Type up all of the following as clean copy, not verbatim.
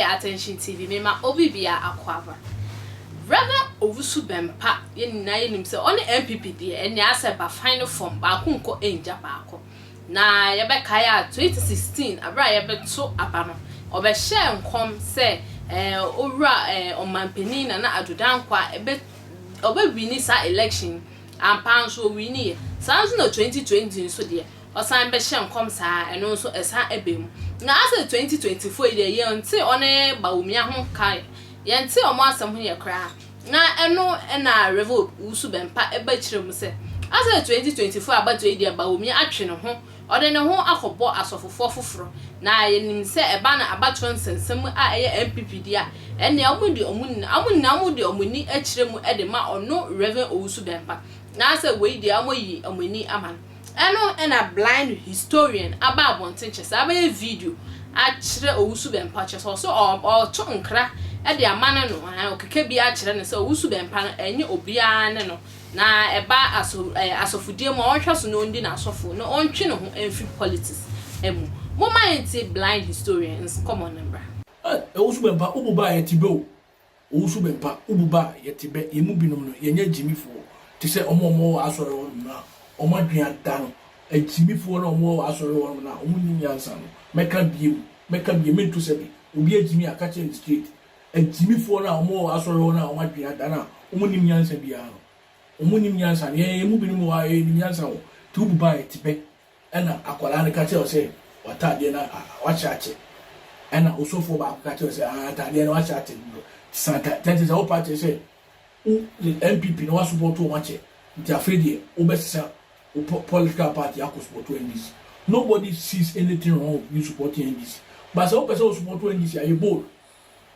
yɛ Attention TV, mema obi bia akɔ. Reverend Owusu Bɛmpa, yɛn nyinaa yɛnim sɛ ɔne NPP deɛ, ɛnea asɛ bafan no fam baako nkɔ ɛngya baako. Na yɛbɛkae a, 2016 abere a yɛbɛto aba no, ɔbɛhyɛ nkɔm sɛ owura ɔmanpanin Nana Addo Dankwa ɛbɛ ɔbɛwin saa election. Ampa nso owin yɛ. Saa nso na 2020 nso deɛ, ɔsan bɛhyɛ nkɔm saa, ɛno nso ɛsan ɛbɛ mu. Na asɛ 2024 yi deɛ, yɛnte ɔne Bawumia ho kae, yɛnte ɔmo asɛm ho yɛ koraa. Na ɛno ɛna Reverend Owusu Bɛmpa ɛbɛkyerɛ mu sɛ asɛ 2024 abatoɔ yi deɛ, Bawumia atwe ne ho, ɔde ne ho akɔbɔ asɔfofoɔ foforɔ. Na yɛnim sɛ ɛba na abatoɔ nsɛnsɛm a ɛyɛ NPP deɛ a, ɛnea ɔmo nyinaa ɔmo de ɔmo ani akyerɛ mu ɛde ma ɔno Reverend Owusu Bɛmpa. Na asɛ wei deɛ, ɔmo yi ɔmo ani ama no. Ɛno ɛna Blind Historian aba abɔnten kyɛ sɛ abɛyɛ video akyerɛ Owusu Bɛmpa, kyerɛ sɛ ɔso ɔto nkra ɛde ama no ɔkeka bi akyerɛ no sɛ Owusu Bɛmpa no, ɛnyɛ obiara ne no. Na ɛba aso asɔfodie mu a, ɔnhwɛ so na ɔndi n'asɔfo na ɔntwe ne ho mfiri politics mu. Momma yɛntie Blind Historian nkɔmmɔ no mbra. Owusu Bɛmpa, wobu ba a, yɛte bɛ o. Owusu Bɛmpa, wobu ba a, yɛte bɛ. Yɛn mu binom no, yɛnyɛ gyimifoɔ te sɛ ɔmo a ɔmo wɔ asɔre hɔ nom a ɔmo adwene ada no. Agyimifoɔ na ɔmo wɔ asɔre hɔ nom na ɔmo nim nyansa no. Mɛka biem, mɛka biem, mentu sɛ bi obi agyimi a, ka kyerɛ no straight. Agyimifoɔ na ɔmo wɔ asɔre hɔ na ɔmo adwene ada no a ɔmo nim nyansa biara no, ɔmo nim nyansa no. Yɛn mu binom wɔ ha, yɛn nim nyansa wɔ te. Wobu ba a, yɛte bɛ. Ɛna akwadaa no ka kyerɛ wo sɛ wataadeɛ no wakyɛ akyɛ, ɛna osɔfoɔ baako ka kyerɛ sɛ, ah, ataadeɛ no wahyɛ akyɛ dodo, san ta tɛnti sɛ wopa kyerɛ sɛ wo NPP na wasupport wɔn akyɛ, nti afei deɛ wobɛsesa wo political party akɔ support NDC. Nobody sees anything wrong with you supporting NDC, but sɛ wopɛ sɛ wo support NDC a, yɛ bold,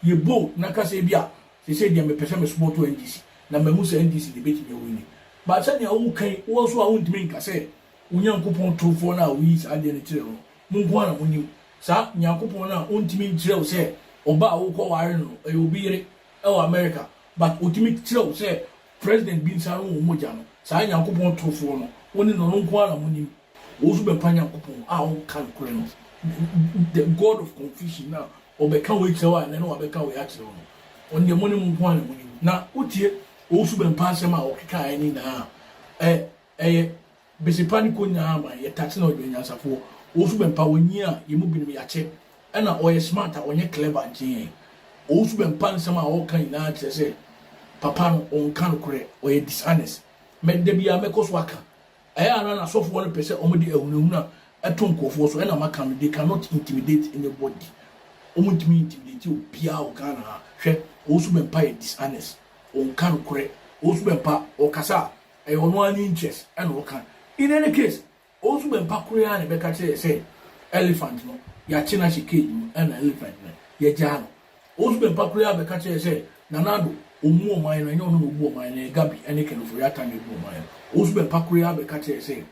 yɛ bold na kasa bi a sɛ deɛ mepɛ sɛ me support NDC na mahu sɛ NDC de bɛtumi awin. But sɛnea wokan wo nso a, wontumi nka sɛ Onyankopɔn torofoɔ no a woyi saa adeɛ no kyerɛ no, mo nko ara na monim saa Nyankopɔn no a wontumi nkyerɛ wo sɛ ɔba a wokɔ ware no ɛyɛ obi yere ɛwɔ America, but otumi kyerɛ wo sɛ president bi nsa no wɔ mogya no. Saa Nyankopɔn torofoɔ no, wo ne no no nko ara na monim. Wo nso bɛpa Nyankopɔn a ɔnka nokorɛ no, the god of confusion na ɔbɛka wei kyerɛ wo a, ɛnɛ no wabɛka wei akyerɛ wo no, ɔno deɛ mo ne mo nko ara na monim. Na wotie Owusu Bɛmpa asɛm a ɔkekaeɛ ne nyinaa, ɛyɛ besipa ne ko nyinaa ma yɛtate na ɔdwe nyansafoɔ. Owusu Bɛmpa wɔnyi a, yɛn mu binom yɛakyɛ. Ɛna ɔyɛ smart a, ɔnyɛ clever nkyɛn yɛn. Owusu Bɛmpa nsɛm a ɔka nyinaa kyerɛ sɛ papa no ɔnka nokorɛ, ɔyɛ dishonest. Mɛ da biara mɛkɔ so aka. Ɛyɛ ana na asɔfoɔ no pɛ sɛ wɔde ahunahuna ɛto nkurɔfoɔ so. Ɛna maka no, they cannot intimidate anybody. Wɔn ntumi intimidate obiara wɔ Ghana ha. Hwɛ, Owusu Bɛmpa yɛ dishonest, ɔnka nokorɛ. Owusu Bɛmpa ɔkasa a, ɛyɛ ɔno ara ne interest ɛna ɔka. In any case, Owusu Bɛmpa koraa na ɛbɛka kyerɛ sɛ elephant no, yɛakye no ahyɛ cage mu, ɛna elephant no yɛgyaa no. Owusu Bɛmpa koraa bɛka kyerɛ sɛ Nana Addo ɔmu ɔman no, ɛnyɛ ɔno na ɔbu ɔman no, Gabby ɛne Ken Ofori-Atta na ɛbu ɔman no. Owusu Bɛmpa koraa bɛka kyerɛ sɛ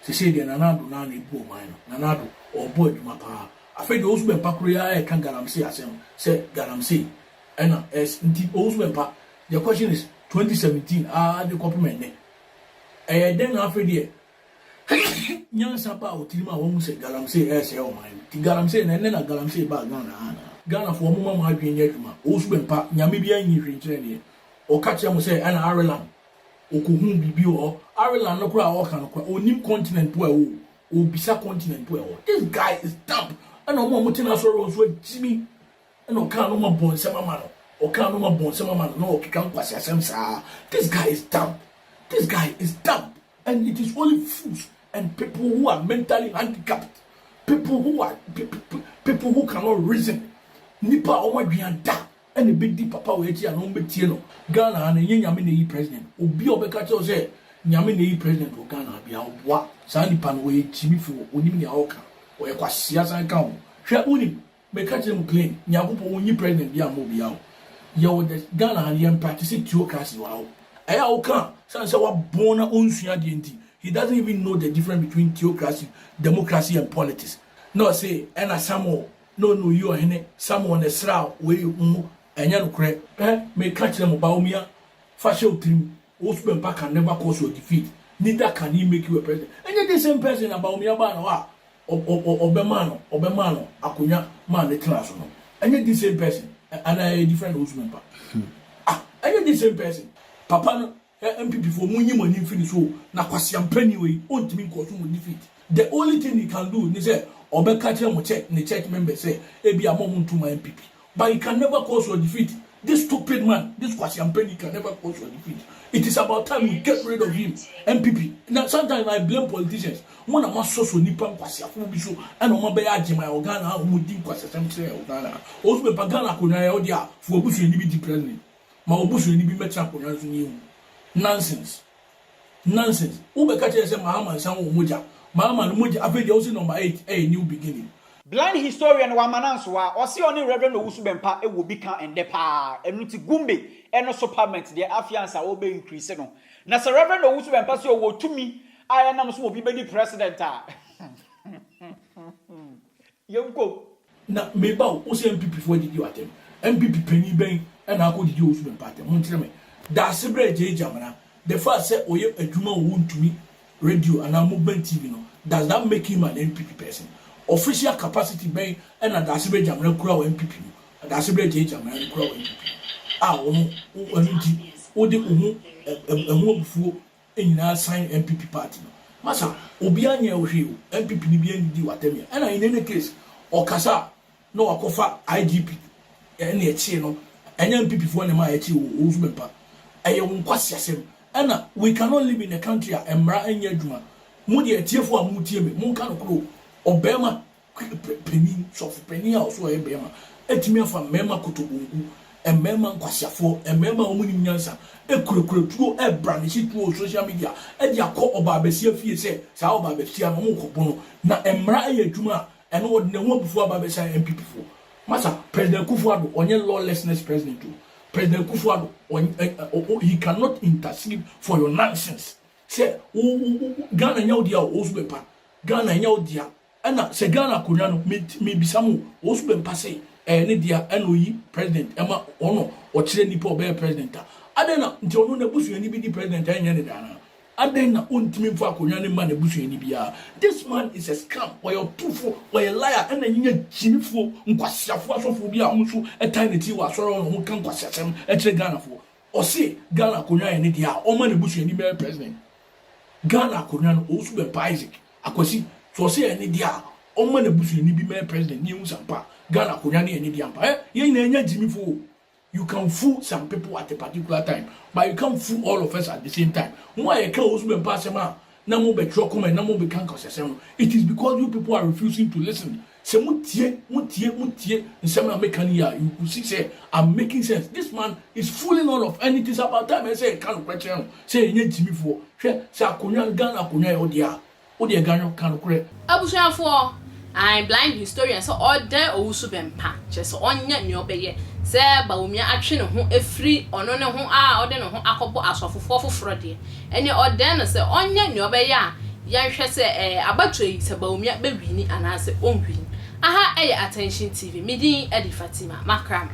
sese deɛ, Nana Addo naa na ɛbu ɔman no, Nana Addo ɔbɔ adwuma paa. Afei deɛ, Owusu Bɛmpa koraa ɛka galamsey asɛm sɛ galamsey ɛna ɛs. Nti Owusu Bɛmpa, the question is, 2017 aa de kɔpem ɛnnɛ, ɛyɛ dɛn na afei deɛ nyansa ba a ɔtirim a wɔn sɛ galamsey ɛsɛ ɔman no? Ti galamsey na ɛnɛ na galamsey ba Ghana ha na Ghanafoɔ ɔmo ma mo adwene nyɛ adwuma. Owusu Bɛmpa, Nyame bi anyi hwee nkyerɛ neɛ ɔka kyerɛ mo sɛ ɛna Ireland ɔkɔhu biribi wɔ hɔ. Ireland no koraa a ɔka no koraa, ɔnim continent po a ɛwɔ o, ɔbisa continent po a ɛwɔ. This guy is dumb. Ɛna ɔmo a ɔmo te n'asɔre wɔ nso agyimi. Ɛna ɔka no ma bɔ nsɛm ama no, ɔka no ma bɔ nsɛm ama no na ɔkeka nkwasi asɛm saa. This guy is dumb, this guy is dumb, and it is only fools and people who are mentally handicapped, people who cannot reason, nipa a wɔn adwene ada ɛna ebedi papa wɔ akyi a na wɔn bɛtie no. Ghana ha no, enye Nyame na eyi president. Obi a ɔbɛka kyerɛw sɛ Nyame na eyi president wɔ Ghana ha bia, ɔboa saa nipa no, wɔyɛ gyimifoɔ, onim nea ɔka, ɔyɛ kwasia san ka ho. Hwɛ, wonim, mɛka kyerɛ mu plain, Nyankopɔn onyi president bi ama obi awo. Yɛwɔ the Ghana ha no, yɛn practice theocracy wɔ ha o. Ɛyɛ a woka san sɛ wabɔn na ɔnsua adeɛ nti, he doesn't even know the difference between theocracy, democracy and politics. Na ɔse ɛna Samuel na ɔna oyi ɔhene Samuel na ɛsra wei mu. Ɛnyɛ nokorɛ. Ɛ meka kyerɛ mo, Bawumia, fa hyɛ wo tirim, Owusu Bɛmpa can never cause your defeat, neither can he make you a president. Ɛnyɛ the same person na Bawumia baa na hɔ a ɔbɛmaa no akonnwa maa ne tena so no. Ɛnyɛ the same person anaa ɛyɛ different Owusu Bempah? Ah, ɛnyɛ the same person. Papa no, ɛ NPP foɔ mo nyi mo ani mfiri ne so o, na kwasiampani wei ɔntumi nkɔ so mo defeat. The only thing he can do ne sɛ ɔbɛka kyerɛ mo church, ne church members sɛ ebia mo mo nto ma NPP. But he can never cause your defeat. This stupid man, this kwasiampani can never cause your defeat. It is about time we get rid of him. NPP. Now sometimes I blame politicians. Mo na mo asɔsɔ nipa nkwasiafo bi so ɛna ɔmo abɛyɛ agyema wɔ Ghana a ɔmo di nkwasiasɛm kyerɛ wɔ Ghana. Ɔso bɛpa Ghana akonnwa yɛ ɔde a fo abusuani bi di president. Ma obusuani bi mɛtena akonnwa so ne ehu. Nonsense. Nonsense. Wobɛka kyerɛ sɛ Mahama nsan wɔ mogya. Mahama no mogya afei deɛ ɔsi number 8 ɛyɛ new beginning. Blind Historian wama nanso a ɔsi ɔne Reverend Owusu Bempah ɛwɔ bi ka ɛndɛ paa. Ɛno nti Gumbe ɛno so parliament deɛ afiansa a wɔbɛ increase no na sɛ Reverend Owusu Bempah sɛ ɔwɔ tumi a ɛnam so obi bɛdi president a yɛnkɔ. Na meba o, wo sɛ NPP foɔ didi w'atɛm. NPP panyin bɛn ɛna akɔ didi Owusu Bempah atɛm? Mo nkyerɛ me. Daase berɛ gye gyamana, the fact sɛ ɔyɛ adwuma wɔ Wontumi Radio anaa Movement TV no, does that make him an NPP person? Official capacity bɛn ɛna daase berɛ gyamana kura wɔ NPP mu? Daase berɛ gye gyamana no kura wɔ NPP a ɔno ɛno nti wode wo ho ɛho abufuo nyinaa sign NPP party no. Masa, obiara nyɛ wo hwee o. NPP ni bi ndidi w'atɛm yɛ. Ɛna in any case, ɔkasa na wakɔfa IGP ɛne ɛkyee no, ɛnyɛ NPP foɔ ne ma ɛkyi wɔ Owusu Bempah. Ɛyɛ wɔn nkwasi asɛm. Ɛna we cannot live in a country a mmara nyɛ adwuma. Mo deɛ, atiefoɔ a mo tie me, mo nka no koro. Ɔbɛrima panin, sɔfo panin a ɔso ɔyɛ bɛrima, etumi afa mmarima kotobonku, mmarima nkwasiafoɔ, mmarima a wɔn nim nyansa, ekurakura tuo, ɛbra ne si tuo social media ɛde akɔ ɔbaa bɛsia fie sɛ saa ɔbaa bɛsia no wɔn kɔ bɔ no. Na mmara yɛ adwuma a ɛno wɔde ne ho abufuo aba bɛsia NPP foɔ. Masa, President Akufo-Addo ɔnyɛ lawlessness president o. President Akufo-Addo ɔn he cannot intercede for your nonsense sɛ wo wo Ghana nyɛ wo dea o. Owusu Bempah, Ghana nyɛ wo dea. Ɛna sɛ Ghana akonnwa no, mi bisa mo, Owusu Bempah sɛ ɛyɛ ne dea ɛna oyi president ɛma ɔno, ɔkyerɛ nipa ɔbɛyɛ president a, adan na nti ɔno n'abusuani bi di president a ɛnyɛ ne daa? Adan na ɔntumi nfa akonnwa ne ma n'abusuani biara? This man is a scam. Ɔyɛ ɔtufo, ɔyɛ liar. Ɛna nyinya kyimifoɔ, nkwasiafoɔ asɔfoɔ bi a wɔn nso ɛtan ne ti wɔ asɔre hɔ na wɔn ka nkwasiasɛm ɛkyerɛ Ghanafoɔ. Ɔse Ghana akonnwa yɛ ne deɛ a, ɔma n'abusuani bɛyɛ president. Ghana akonnwa no, Owusu Bempah Isaac Akwasi so, ɔse yɛ ne deɛ a, ɔma n'abusuani bi bɛyɛ president ne ehu sampa Ghana akonnwa no yɛ ne deɛ ampa. Ɛ yɛn nyinaa nyɛ gyimifoɔ. You can fool some people at a particular time, but you can't fool all of us at the same time. Mo a yɛka Owusu Bempah asɛm a na mo bɛtwerɛ comment na mo bɛka nkɔsɛsɛm no, it is because you people are refusing to listen. Sɛ mo tie, mo tie, mo tie nsɛm na meka ni a, you could see say I'm making sense. This man is fooling all of, and it is about time ɛsɛ yɛka no korɛ no sɛ yɛnyɛ gyimifoɔ. Hwɛ sɛ akonnwa, Ghana akonnwa yɛ ɔdeɛ a wodeɛ Ghana ka no korɛ. Abusuafoɔ, an Blind Historian sɛ ɔdan Owusu Bempah kyerɛ sɛ ɔnyɛ nea ɔbɛyɛ sɛ Bawumia atwe ne ho efiri ɔno ne ho a ɔde ne ho akɔbɔ asɔfofoɔ foforɔ deɛ, ɛne ɔdan no sɛ ɔnyɛ nea ɔbɛyɛ a yɛnhwɛ sɛ abatoɔ yi sɛ Bawumia bɛwin anaasɛ ɔnwin. Aha ɛyɛ Attention TV. Me din ɛde Fatima Makram.